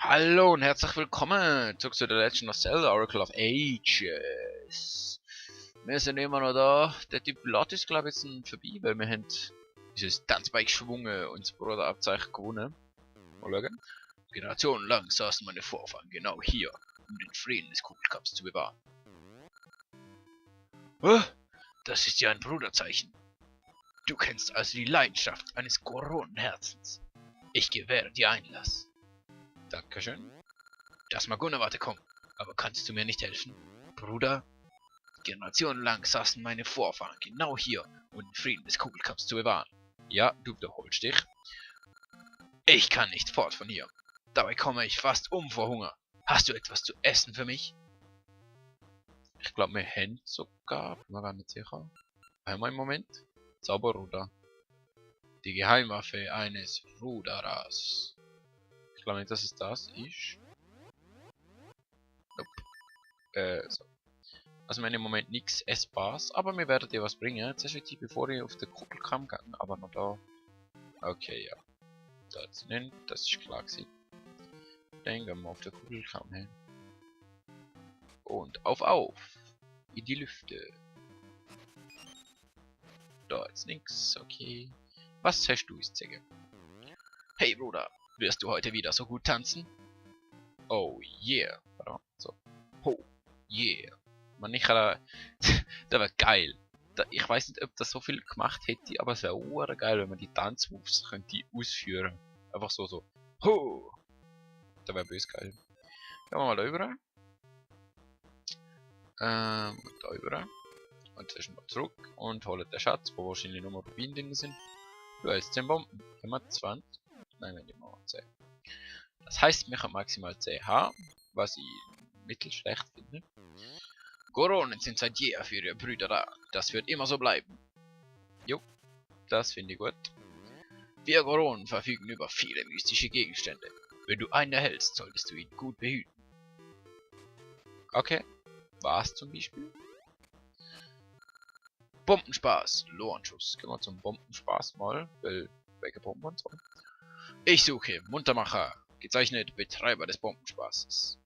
Hallo und herzlich willkommen zurück zu The Legend of Zelda Oracle of Ages. Wir sind immer noch da. Der Typ Lot ist glaube ich jetzt vorbei, weil wir haben dieses Tanzbike geschwungen und das Bruderabzeichen gewonnen. Mal schauen. Generationenlang saßen meine Vorfahren genau hier, um den Frieden des Kugelkopfs zu bewahren. Oh, das ist ja ein Bruderzeichen. Du kennst also die Leidenschaft eines Goronenherzens. Ich gewähre dir Einlass. Dankeschön. Das mag unerwartet kommen, aber kannst du mir nicht helfen? Bruder? Generationenlang saßen meine Vorfahren genau hier, um den Frieden des Kugelkopfs zu bewahren. Ja, du wiederholst dich. Ich kann nicht fort von hier. Dabei komme ich fast um vor Hunger. Hast du etwas zu essen für mich? Ich glaube, wir haben sogar, bin mir gar nicht sicher. Einmal im Moment. Zauberruder. Die Geheimwaffe eines Ruderers. Ich glaube nicht, dass es das ist. Nope. So. Also wir haben im Moment nichts Essbares, aber wir werden dir was bringen. Jetzt ist die, bevor ich auf den Kugelkamm gehe, aber noch da. Okay, ja. Das nicht, das ist klar gewesen. Dann gehen wir auf den Kugelkamm hin. Und auf! In die Lüfte. Da ist nix, okay. Was hast du zu sagen? Hey Bruder, wirst du heute wieder so gut tanzen? Oh yeah. Warte, so. Oh yeah. Man, ich das wäre geil. Ich weiß nicht, ob das so viel gemacht hätte, aber es wäre geil, wenn man die Tanzmoves könnte ausführen. Einfach so. Ho! Das wäre böse geil. Gehen wir mal da rüber. Da rüber. Und dann mal zurück und holen den Schatz, wo wahrscheinlich nur Rubin-Dinge sind. Du hast 10 Bomben. Haben wir 20? Nein, wir nehmen mal 10. Das heißt, wir haben maximal 10 haben, was ich mittelschlecht finde. Goronen sind seit jeher für ihre Brüder da. Das wird immer so bleiben. Jo, das finde ich gut. Wir Goronen verfügen über viele mystische Gegenstände. Wenn du einen erhältst, solltest du ihn gut behüten. Okay, was zum Beispiel? Bombenspaß, Lohnschuss. Gehen wir zum Bombenspaß mal, weil wegen Bomben und so. Ich suche Muntermacher, gezeichnet Betreiber des Bombenspaßes.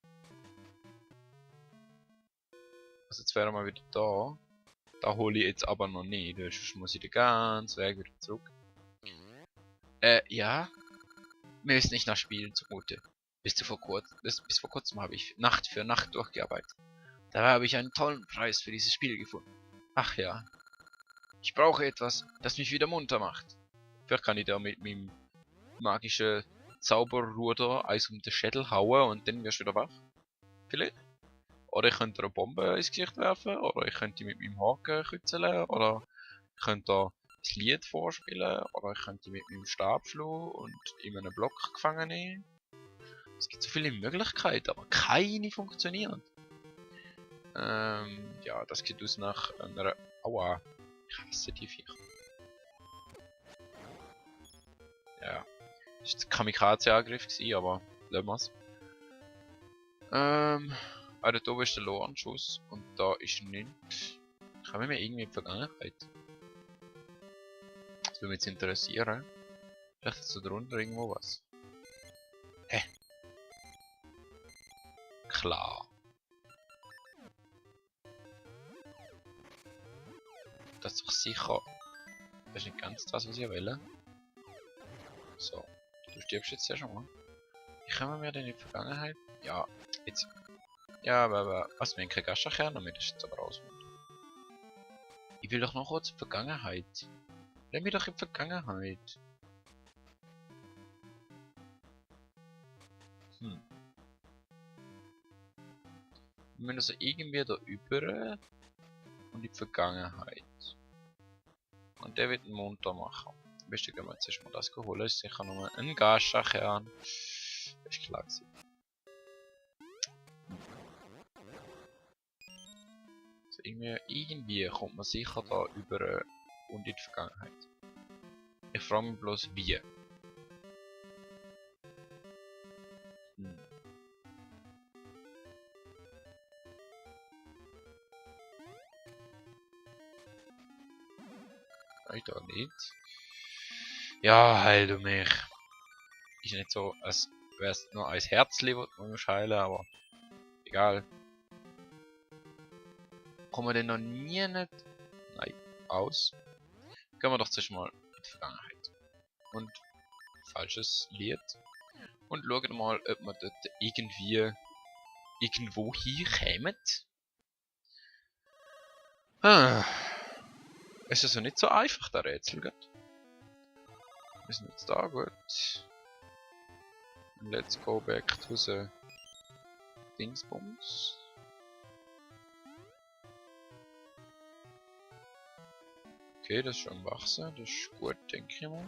Also jetzt wären wir wieder da. Da hole ich jetzt aber noch nicht, sonst muss ich den ganzen Weg wieder zurück. Ja. Mir ist nicht nach Spielen zumute. Bis vor kurzem habe ich Nacht für Nacht durchgearbeitet. Dabei habe ich einen tollen Preis für dieses Spiel gefunden. Ach ja. Ich brauche etwas, das mich wieder munter macht. Vielleicht kann ich da mit meinem magischen Zauberruder Eis um den Schädel hauen und dann wirst du wieder wach. Vielleicht? Oder ich könnte eine Bombe ins Gesicht werfen, oder ich könnte mit meinem Haken kützeln, oder ich könnte da das Lied vorspielen, oder ich könnte mit meinem Stab schlagen und in einen Block gefangen nehmen. Es gibt so viele Möglichkeiten, aber keine funktionieren. Ja, das sieht aus nach einer... Aua, ich hasse die Viecher. Ja, das war ein Kamikaze-Angriff, aber lassen wir es. Da oben ist der Lohnschuss und da ist nichts. Kommen wir irgendwie in die Vergangenheit? Das würde mich jetzt interessieren. Vielleicht ist da drunter irgendwo was. Hä? Klar. Das ist doch sicher. Das ist nicht ganz das, was ich will. So. Du stirbst jetzt ja schon mal. Wie kommen wir denn in die Vergangenheit? Ja, jetzt. Ja, aber was, wir haben kein Gaschakern, damit ist jetzt aber raus. Ich will doch noch kurz in die Vergangenheit. Lass mich doch in die Vergangenheit. Wir müssen also irgendwie da über und in die Vergangenheit. Und der wird einen munter machen. Am besten gehen wir jetzt erstmal das holen. Ist sicher nur ein Gaschakern. Das ist klar gewesen. Also irgendwie kommt man sicher da über und in die Vergangenheit. Ich frage mich bloß wie. Ich doch nicht. Ja, heil du mich. Ist nicht so, als wäre es nur ein Herzli, das man muss heilen, aber egal. Kommen wir denn noch nie nicht? Nein, aus. Gehen wir doch zuerst mal in die Vergangenheit. Und falsches Lied. Und schauen mal, ob wir dort irgendwie irgendwo hinkommen. Es ist also nicht so einfach, der Rätsel, gell? Wir sind jetzt da, gut. Let's go back to the Dingsbums. Okay, das ist schon wachsen, das ist gut, denke ich mal.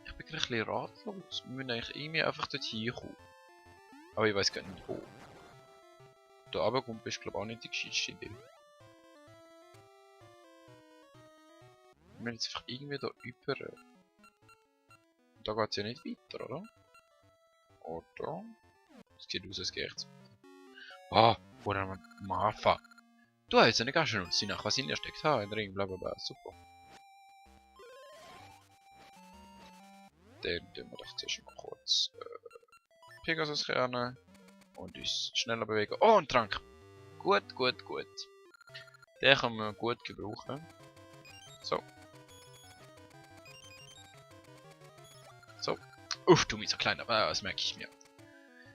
Ich bin gleich ein bisschen ratlos. Wir müssen eigentlich irgendwie einfach dort hinkommen. Aber ich weiß gar nicht wo. Da runterkommt ist glaube ich auch nicht die gescheiteste Idee. Wir müssen jetzt einfach irgendwie da über. Da geht es ja nicht weiter, oder? Oder? Es geht aus, es geht. Ah, oder am Anfang. Du hast eine Gasche und sie nach was in der steckt. Ha, ein Ring, bla bla bla, super. Dann tun wir doch zuerst mal kurz Pegasus Kerne und uns schneller bewegen. Oh, ein Trank! Gut, gut, gut. Den können wir gut gebrauchen. So. So. Uff, du bist so klein, aber das merke ich mir.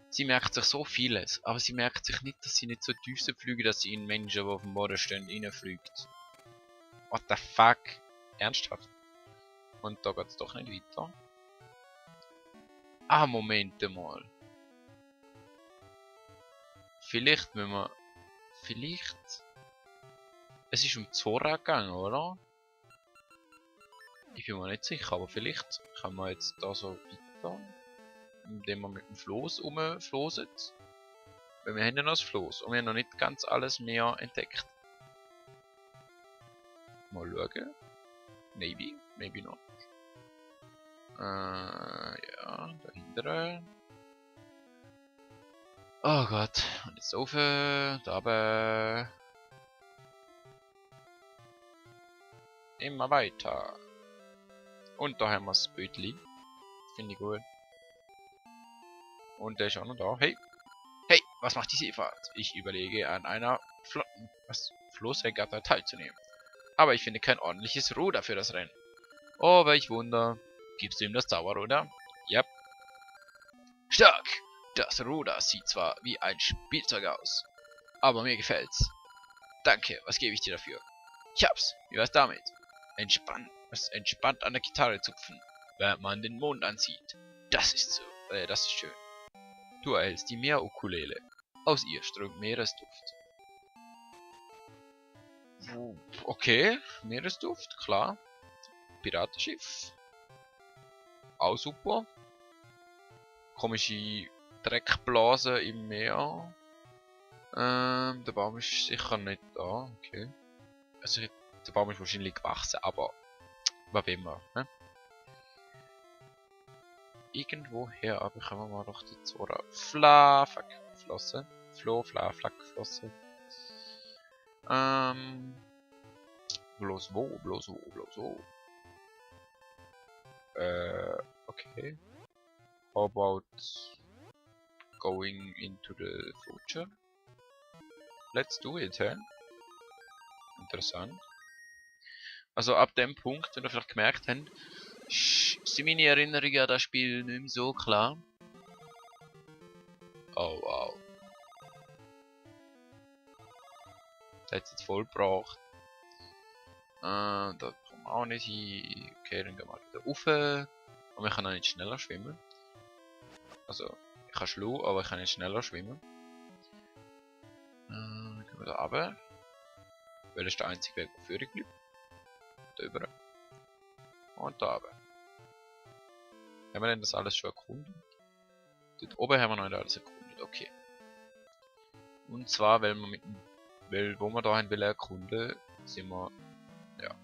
Sie merkt sich so vieles, aber sie merkt sich nicht, dass sie nicht so tief fliegen, dass sie in Menschen, die auf dem Boden stehen, reinfliegt. What the fuck? Ernsthaft? Und da geht es doch nicht weiter. Ah, Moment mal. Vielleicht, wenn wir... Vielleicht... Es ist um Zora gegangen, oder? Ich bin mir nicht sicher, aber vielleicht kann man jetzt da so weiter, indem man mit dem Floß rumfloset. Weil wir haben ja noch das Floß und wir haben noch nicht ganz alles mehr entdeckt. Mal schauen. Maybe, maybe not. Ja, dahinter. Oh Gott, und jetzt auf, da oben. Immer weiter. Und da haben wir das Bötli. Finde ich gut. Und der ist auch noch da. Hey! Hey, was macht die Seefahrt? Ich überlege, an einer Floßregatta teilzunehmen. Aber ich finde kein ordentliches Ruder für das Rennen. Oh, welch Wunder. Gibst du ihm das Zauberruder? Yep. Stark! Das Ruder sieht zwar wie ein Spielzeug aus, aber mir gefällt's. Danke, was gebe ich dir dafür? Ich hab's. Wie wär's damit? Entspannt an der Gitarre zupfen, während man den Mond ansieht. Das ist so. Das ist schön. Du erhältst die Meerukulele. Aus ihr strömt Meeresduft. Okay, Meeresduft, klar. Piratenschiff. Auch super. Komische Dreckblase im Meer. Der Baum ist sicher nicht da, okay. Also, der Baum ist wahrscheinlich gewachsen, aber was will man, ne? Irgendwoher bekommen wir doch die Zora Flaflack-Flosse. Flaflack-Flosse. Bloß wo, bloß wo, bloß wo. Okay. How about going into the future? Let's do it, hä? Interessant. Also ab dem Punkt, wenn ihr vielleicht gemerkt habt, sind meine Erinnerungen an das Spiel nicht mehr so klar. Oh wow. Das hat es jetzt voll gebracht. Da kommen wir auch nicht hin. Okay, dann gehen wir wieder rauf. Und wir können auch nicht schneller schwimmen. Also, ich kann schlau, aber ich kann nicht schneller schwimmen. Gehen wir da runter. Weil das ist der einzige Weg, der führig bleibt. Da über. Und da runter. Haben wir denn das alles schon erkundet? Dort oben haben wir noch nicht alles erkundet, okay. Und zwar, weil wir mit dem, wo wir da wollen erkunden, sind wir, ja,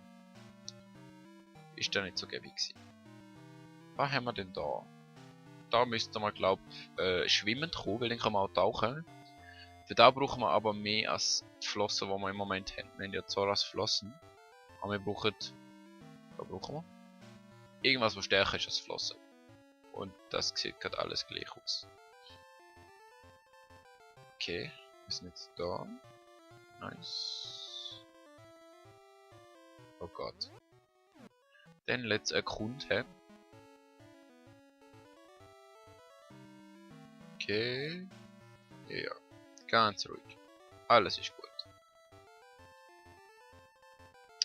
ist da nicht so gäbig gewesen. Was haben wir denn da? Da müssten wir, glaube ich, schwimmend kommen, weil dann kann man auch tauchen. Für da brauchen wir aber mehr als die Flossen, die wir im Moment haben. Wir haben ja Zoras Flossen. Aber wir brauchen... Was brauchen wir? Irgendwas, was stärker ist als Flossen. Und das sieht gerade alles gleich aus. Okay, wir sind jetzt da. Nice. Oh Gott. Dann let's erkunden. Okay. Ja, ganz ruhig. Alles ist gut.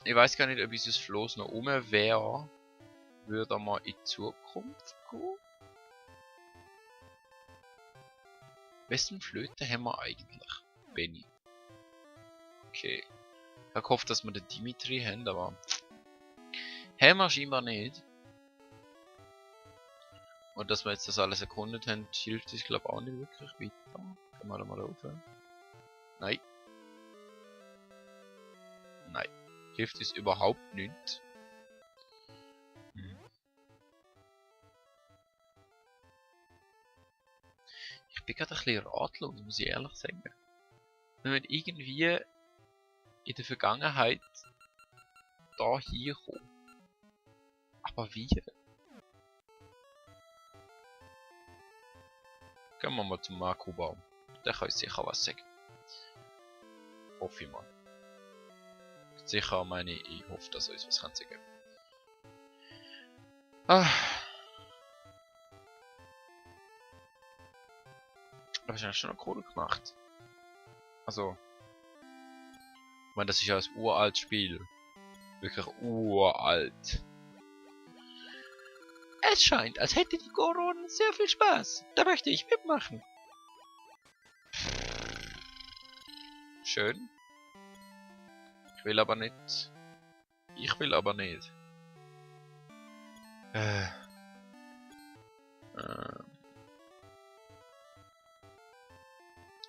Ich weiß gar nicht, ob dieses Floß noch rum wäre. Würde mal in die Zukunft gehen? Wessen Flöte haben wir eigentlich? Benny. Okay. Ich habe gehofft, dass wir den Dimitri haben, aber... haben wir scheinbar nicht. Und dass wir jetzt das alles erkundet haben, hilft uns glaube ich auch nicht wirklich weiter. Gehen wir da mal rauf. Nein. Nein. Hilft uns überhaupt nicht. Ich bin gerade ein bisschen ratlos, muss ich ehrlich sagen. Wir müssen irgendwie in der Vergangenheit da hier kommen. Aber wie? Gehen wir mal zum Marco-Baum. Der kann uns sicher was sagen. Hoffe ich mal. Sicher meine ich hoffe, dass er uns was sagen kann. Ah. Aber ich habe schon noch cool gemacht. Also. Ich meine, das ist ja ein uraltes Spiel. Wirklich uralt. Es scheint, als hätte die Goron sehr viel Spaß. Da möchte ich mitmachen. Schön. Ich will aber nicht. Ich will aber nicht.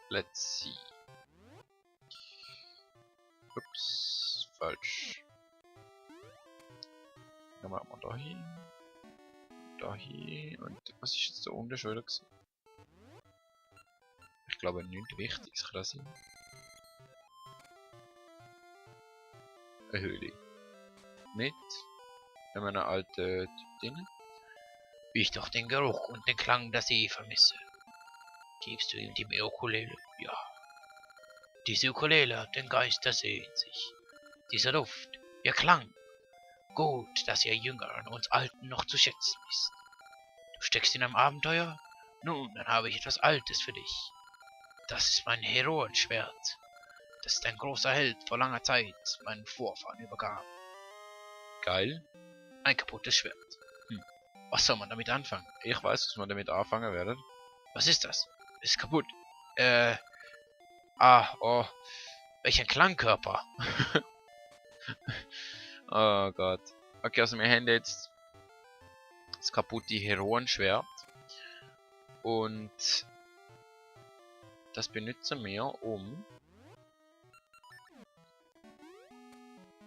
Let's see. Ups, falsch. Dann machen wir da hin. Da hin. Und was ist jetzt da unten schon wieder gewesen? Ich glaube nichts Wichtiges kann das sein. Eine Höhle. Mit einem alten Typ drin. Wie ich doch den Geruch und den Klang der See vermisse. Gibst du ihm die Ukulele? Ja. Diese Ukulele hat den Geist der See in sich. Dieser Duft, ihr Klang. Gut, dass ihr Jüngeren uns Alten noch zu schätzen wisst. Du steckst in einem Abenteuer? Nun, dann habe ich etwas Altes für dich. Das ist mein Heroenschwert. Das ist ein großer Held vor langer Zeit meinen Vorfahren übergab. Geil. Ein kaputtes Schwert. Was soll man damit anfangen? Ich weiß, was man damit anfangen werde. Was ist das? Ist kaputt. Oh. Welch ein Klangkörper. Oh Gott. Okay, also wir haben jetzt das kaputte Heroenschwert. Und das benutzen wir um...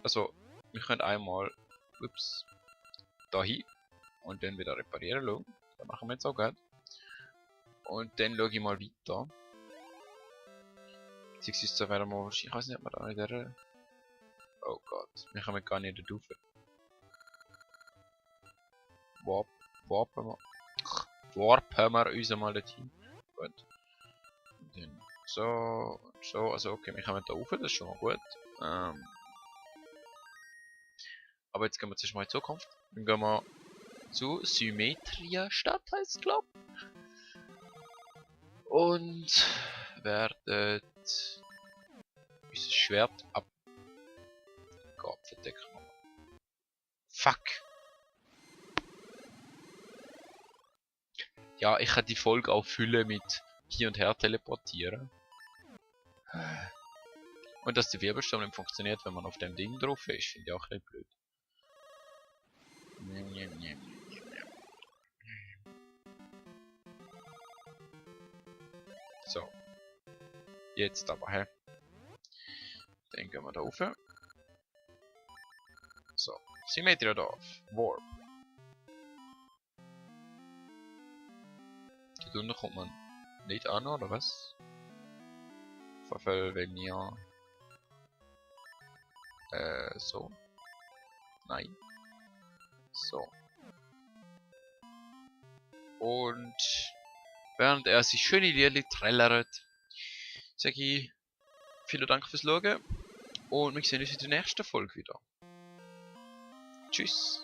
Also, wir können einmal... Ups. Dahin. Und dann wieder reparieren lassen. Das machen wir jetzt auch gut. Und dann schaue ich mal weiter. Beziehungsweise werden wir wahrscheinlich... Ich weiß nicht, ob wir da in der... Oh Gott, wir kommen gar nicht da rauf. Warpen wir uns mal dorthin. Gut. Und dann so und so. Also okay, wir kommen da rauf, das ist schon mal gut. Aber jetzt gehen wir zuerst mal in die Zukunft. Dann gehen wir zu Symmetria Stadt, heißt es, glaube ich. Und werden unser Schwert ab. Gott, verdecken wir. Fuck. Ja, ich kann die Folge auch füllen mit hier und her teleportieren. Und dass der Wirbelsturm nicht funktioniert, wenn man auf dem Ding drauf ist, finde ich auch ein bisschen blöd. So. Jetzt aber, hä? Dann gehen wir da rauf. So. Symmetria Dorf. Warp. Da unten kommt man nicht an, oder was? Auf jeden Fall, wenn ihr... so. Nein. So. Und während er sich schöne Liedli trällert, sage ich vielen Dank fürs Schauen und wir sehen uns in der nächsten Folge wieder. Tschüss.